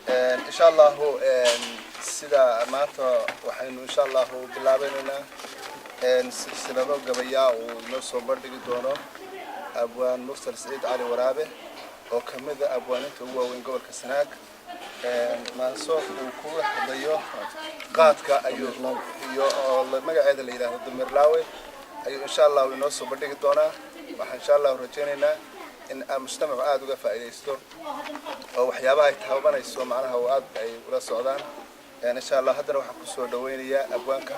Insha Allahu, sida maanta waxaynu insha Allahu bilaabaynaynaa silsilado gabayaa uu inoo soo bandhigi doono Abwaan Mursal Saciid Cali Waraabe, oo ka mid a abwaaninta ugu waaweyn gobolka Sanaag. Maanso uu kuga hadlayo qaadka ayuu iyo oo magaceeda la yidhaahdo Damirlaawe ayuu insha Allahu inoo soo bandhigi doonaa. Waxaan insha Allahu rajaynaynaa in mujtamacu aada uga faa'iidaysto oo waxyaabaha ay taabanayso macnaha oo aad ay ula socdaan insha Allah. Haddana waxaan kusoo dhawaynayaa abwaanka.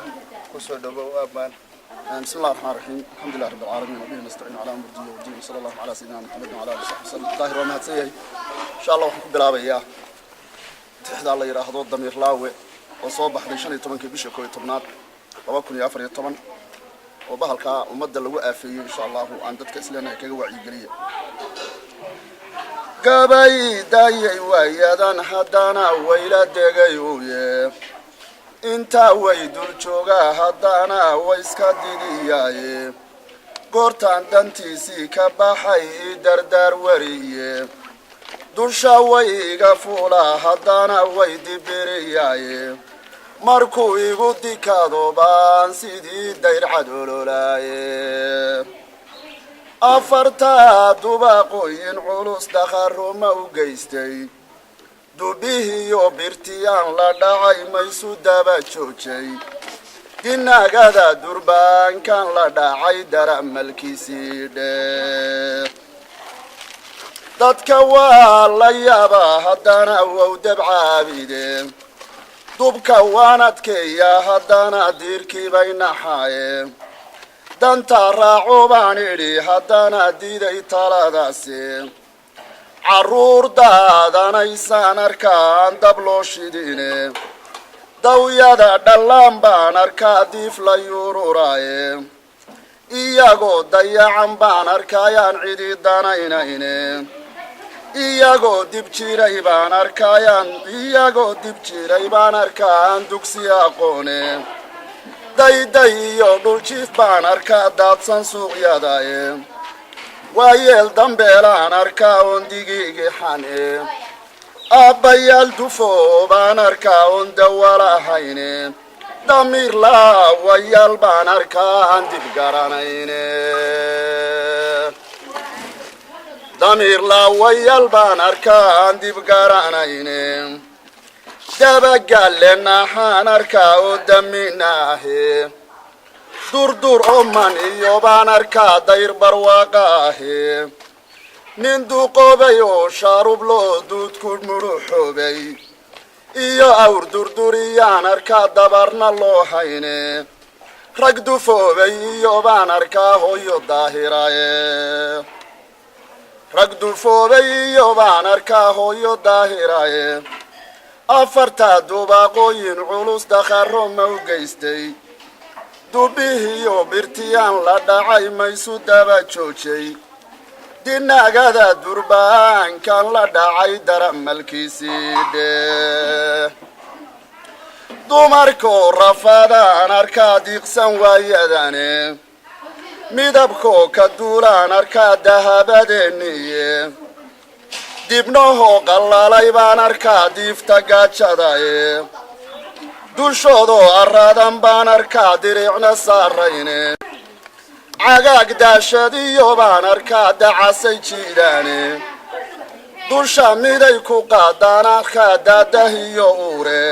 Kusoo dhawow, abwaan. بسم الله الرحمن الرحيم، الحمد لله رب العالمين، وبه نستعين على امر الدنيا والدين، وصلى الله على سيدنا محمد وعلى اله وصحبه وسلم. Daahir waa mahadsan yahay. Insha Allah waxaan ku bilaabayaa tixdaa la yidhaahdo Damiir Laawe, oo soo baxday 15-kii bisha 11-aad 2014, oo bahalkaa ummadda lagu aafeeyey. Insha Allahu aan dadka isleenahay kaga wacyigeliya. Gabay daayay waayadan, haddana wayla degay uye, intaa way dul joogaa, haddana way iska didiyaaye. Goortaan dantiisii ka baxay i dardaar wariye, dusha way iga fuulaa, haddana way dibiriyaaye. Markuu igu dikaado baan sidii dayrcad ololaaye. Afartaa dubaaqooyin culus dakharuma u geystay, dubihiyo birtiyaan la dhacay maysu daba joojay, dinagada durbaankan la dhacay daramalkiisii dheh. Dadka waa la yaabaa, haddana wow dabcaabide. Dubka waan adkeeyaa, haddana diirkii bay naxaaye. Danta raaco baan idhi, haddana diiday taladaasi. Carruur daadanaysaan arkaan dab loo shidine, dawyada dhallaan baan arkaa diif la yururaaye. Iyagoo dayacan baan arkaayaan cidi danaynayne, iyagoo dib jiray baan arkaayaan, iyagoo dib jiray baan arkaan dugsi aqoone. Dayday iyo dhuljiif baan arkaa daadsan suuqyadaye, waayeel dambeelaan arkaa oon digiigixane. Aabbayaal dufo baan arkaa oon dawalahayne, damiir laawayaal baan arkaa aan dib garanayne, damiir laawayaal baan arkaa aan dib garanayne. Dabagalle naxaan arkaa oo daminaahe, durdur oman iyo baan arkaa dayr barwaaqa ahe. Nin duqoobay oo shaarub loo duudku mudhuxoobay iyo awr durduriyaan arkaa dabarna loo hayne. Rag dufoobay iyo baan arkaa hooyo daahiraye, rag dufoobay iyo baan arkaa hooyo daahiraye. Afartaa dubaaqooyin culus dakharo ma u geystay, dubihiyo birtiyaan la dhacay maysu daba joojay, dinagada durbaankan la dhacay daramalkiisii dheh. Dumarkoo rafaadaan arkaa diiqsan waayadane, midabkoo ka duulaan arkaa dahabadeeniye. Dibnahoo qallalay baan arkaa diifta gaajadaye, dushoodoo araadan baan arkaa diricna saarayne. Cagaag daashadiyo baan arkaa dacasay jiidaane, dusha miday ku qaadaan arkaa daadahiyo uure.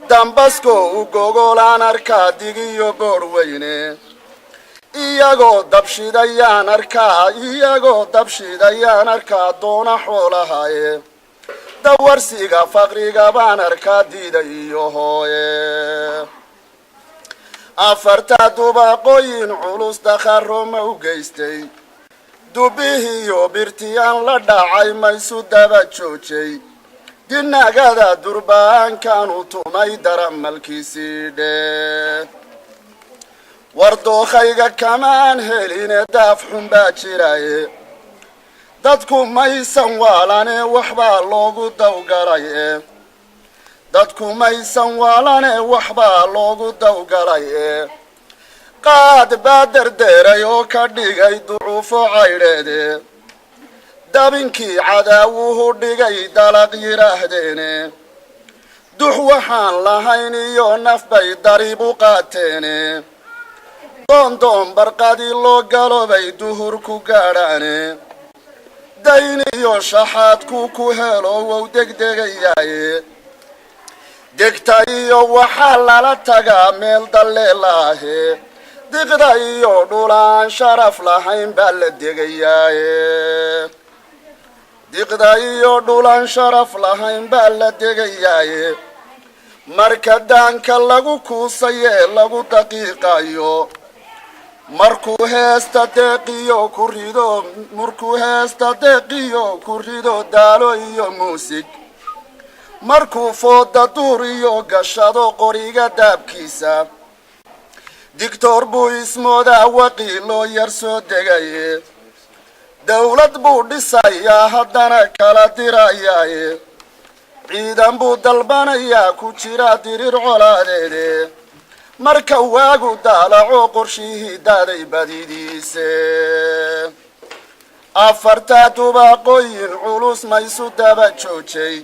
Dambasko u gogolaan arkaa digiyo boodh weyne, iyagoo dabshidayaan arkaa, iyagoo dabshidayaan arkaa doona xoolahaye. Dawarsiga faqriga baan arkaa diida iyo hooye. Afarta dubaaqooyin culus dakharo ma u geystay, dubihiyo birtiyaan la dhacay maysu daba joojay, dinagada durbaankaanu tumay daramalkiisii dheh. War dookhayga kamaan heline, daaf xun baa jiraaye. Dadku maysan waalane, waxbaa loogu dawgalay e. Dadku maysan waalane, waxbaa loogu dawgalay e. Qaad baa derdeeray oo ka dhigay ducuufo caydheede. Dabinkii cadaawuhu dhigay dalaq yidhaahdeene, dux waxaan lahayn iyo naf bay dariib u qaateene. Doondoon barqadii loo galo bay duhur ku gaadhaane. Dayn iyo shaxaadku ku helo wow degdegayaaye. Degta iyo waxaa lala tagaa meel dalleelaahe. Diqda iyo dhulaan sharaf lahayn baa la degayaaye. Diqda iyo dhulaan sharaf lahayn baa la degayaaye. Marka daanka lagu kuusayee lagu daqiiqayo, markuu heesta deeqiyo ku rido, markuu heesta deeqiyo ku rido daalo iyo muusig, markuu fooda duur iyo gashado qoriga daabkiisa, digtoor buu ismoodaa waqiiloo yar soo degaye. Dawlad buu dhisayaa, haddana kala dirayaaye. Ciidan buu dalbanayaa ku jira dirir colaadeede. Marka waagu daalaco qorshihii daaday badidiise. Afartaa dubaaqooyin culus maysu daba joojay,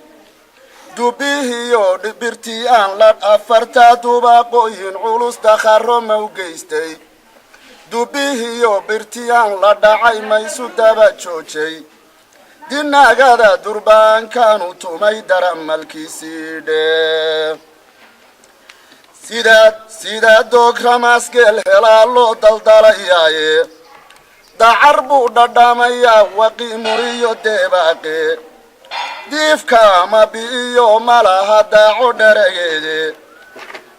dubihiyo dhibirtii aan la. Afartaa dubaaqooyin culus dakharo mau geystay, dubihiyo birtii aan la dhacay maysu daba joojay. Dinaagada durbaankaanu tumay daramalkiisii dhe. Sidaa doog ramaasgeel helaa loo daldalayaaye. Dacar buu dhadhamayaa waqi muriyo deebaaqe. Diifka ama bi'iyo malaha daaco dharageede.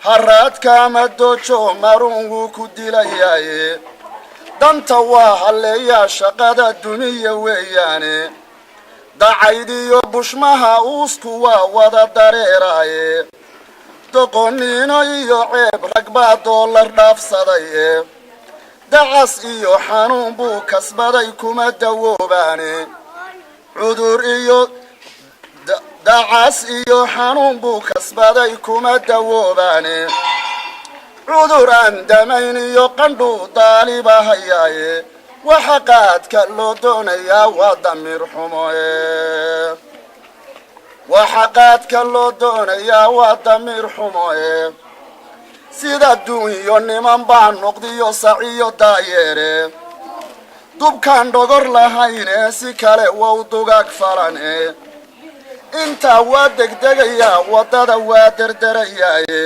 Haraadka ama doojo maruun wuu ku dilayaaye. Danta waa halleeyaa, shaqada duniya weeyaane. Dacaydiyo bushmaha uusku waa wada dareeraaye. Doqoniino iyo ceeb rag baa doolar dhaafsadaye. Dacas iyo xanuun buu kasbaday, kuma dawoobaane. Cudur iyo dacas iyo xanuun buu kasbaday, kuma dawoobaane. Cudur aan damayn iyo qandhuu daaliba hayaaye. Waxa qaadka loo doonayaa waa damiir xumoe. Waxa qaadka loo doonayaa waa damiir xumoe. Sida duunyo niman baa noqdiyo saciyo daayeere. Dubkaan dhogor lahayne si kale wow dugaag falane. Intaa waa degdegayaa, waddada waa derderayaaye.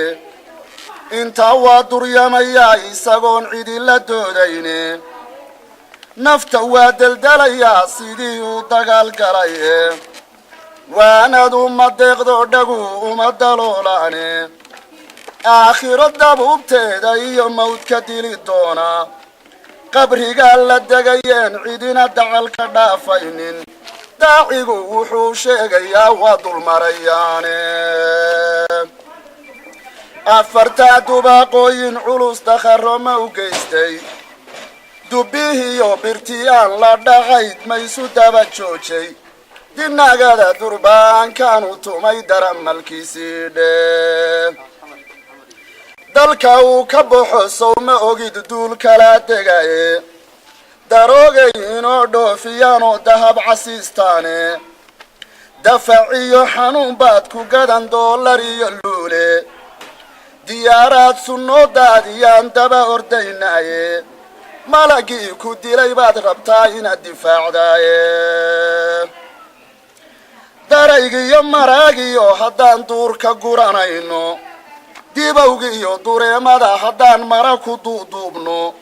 Intaa waa duryamayaa isagoon cidi la doodayne. Nafta waa deldelayaa sidii uu dagaal galaye. Waanad uma deeqdo, dhagu uma daloolaane. Aakhiro dabuubteeda iyo mawdka dili doonaa. Qabrigaa la degayeen cidina dacalka dhaafaynin. Daacigu wuxuu sheegayaa waa dulmarayaane. Afartaa dubaaqooyin culus dakharo ma u geystay, dubihiyo birtii aan la dhacayd maysu daba joojay. Dinagada durbaankaanu tumay daramalkiisii dhe. Dalka uu ka baxo sow ma ogid duul kala degaye. Daroogay inoo dhoofiyaanoo dahab casiistaane. Dafac iyo xanuun baad ku gadan doolar iyo luule. Diyaaraad sunnoo daadiyaan daba ordaynaaye. Malagii ku dilay baad rabtaa inaad difaacdaaye. Daraygiyo maraagiyo haddaan duurka guranayno, dibowgiiyo dureemada haddaan mara ku duuduubno,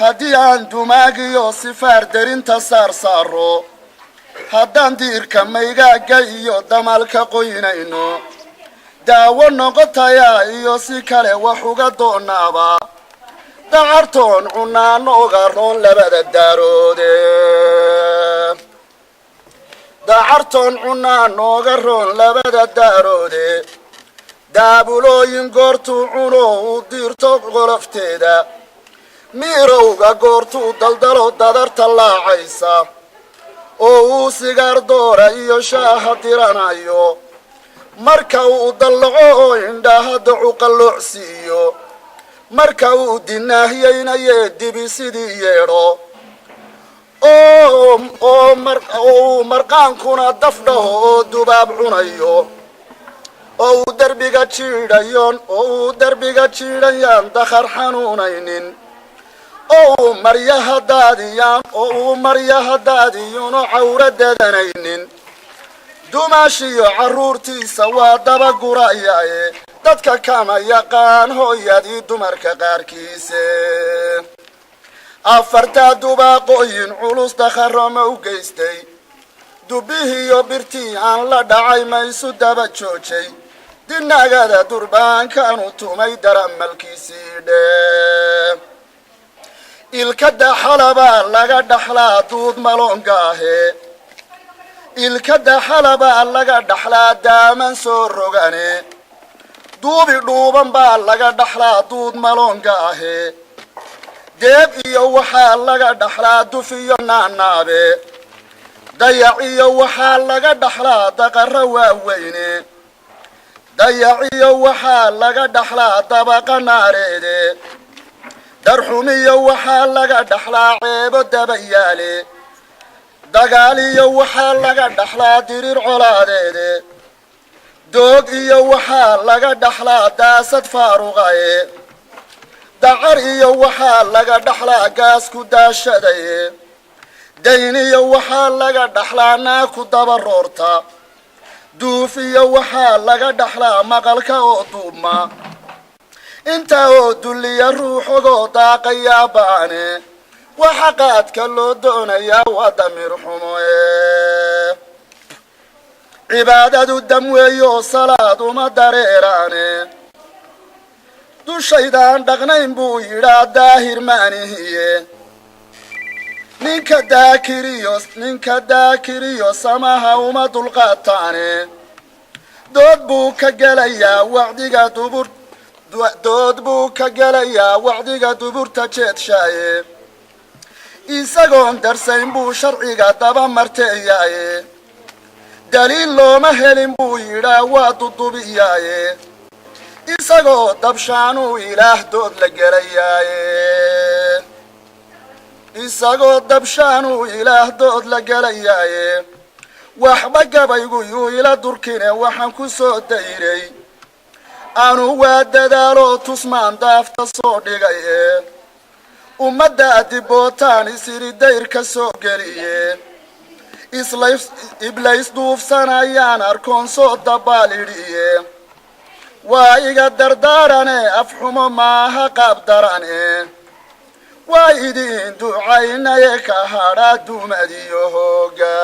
haddii aan dumaagiyo sifaar derinta saar saaro, haddaan diirka maygaagga iyo damalka qoynayno, daawo noqotayaa iyo si kale wax uga doonaaba, dacartoon cunaanooga roon labada daaroode. Dacartoon cunaa nooga roon labada daaroode. Daabulooyin goortuu cuno uu diirto qolofteeda, miirowga goortuu daldalo dadarta laacaysa, oo uu sigaar doora iyo shaaha diranayo, marka uu dallaco oo indhaha dacu qalloocsiiyo, marka uu dinaahyaynayee dibi sidii yeedho. Oo uu marqaankuna dafdhaho oo dubaab cunayo oo uu derbiga jiidhayon oo uu derbiga jiidhayaan dakhar xanuunaynin, oo uu maryaha daadiyaan oo uu maryaha daadiyuno cawra dadanaynin. Dumaashiyo carruurtiisa waa daba gurayaaye, dadka kama yaqaan hooyadii dumarka qaarkiise. Afartaa dubaaqooyin culus dakharoma u geystay, dubihiyo birtii aan la dhacay ma isu daba joojay, dinagada durbaankaanu tumay daramalkiisii dhee. Ilka daxalabaa laga dhaxlaa duud maloongaahe, ilka daxalabaa laga dhaxlaa daaman soo rogane, duubi dhuuban baa laga dhaxlaa duud maloongaahe, deeb iyo waxaa laga dhaxlaa duf iyo naanaabe, dayac iyo waxaa laga dhaxlaa daqarro waaweyne, dayac iyo waxaa laga dhaxlaa dabaqa naareede, darxumiyo waxaa laga dhaxlaa ceebo dabayaale, dagaal iyo waxaa laga dhaxlaa diriir colaadeede, doog iyo waxaa laga dhaxlaa daasad faaruqaye, dacar iyo waxaa laga dhaxlaa gaas ku daashadaye, dayn iyo waxaa laga dhaxlaa naa ku daba roorta, duuf iyo waxaa laga dhaxlaa maqalka oo duubma. Intaa oo dulliya ruuxogoo daaqayaa baane, waxa qaadka loo doonayaa waa damiir xumo e. Cibaadadu dam weeyo, salaad uma dareeraane, dushaydaan dhaqnayn buu yidhaa daahir maanihiye. Ninka daakiriyo, ninka daakiriyo samaha uma dulqaataane, dood buu ka gelayaa wacdiga dubur, dood buu ka gelayaa wacdiga duburta jeedshaaye, isagoon darsayn buu sharciga daba marteeyaaye, daliil looma helin buu yidhaa waa dudubiyaaye, isagoo dabshaanuu ilaah dood la gelayaaye, isagoo dabshaanuu ilaah dood la gelayaaye. Waxba gabaygu yuu ila durkine, waxaan ku soo dayray anu waa dadaaloo tusmaan daafta soo dhigay ee ummadda dibootaan isiri dayr ka soo geliye, islays iblays duufsanayaan arkoon soo dabaalidhiye. Waa iga dardaarane, afxumo maaha qaab darane, waa idin ducaynaye, ka hadhaa dumadiyo hooga.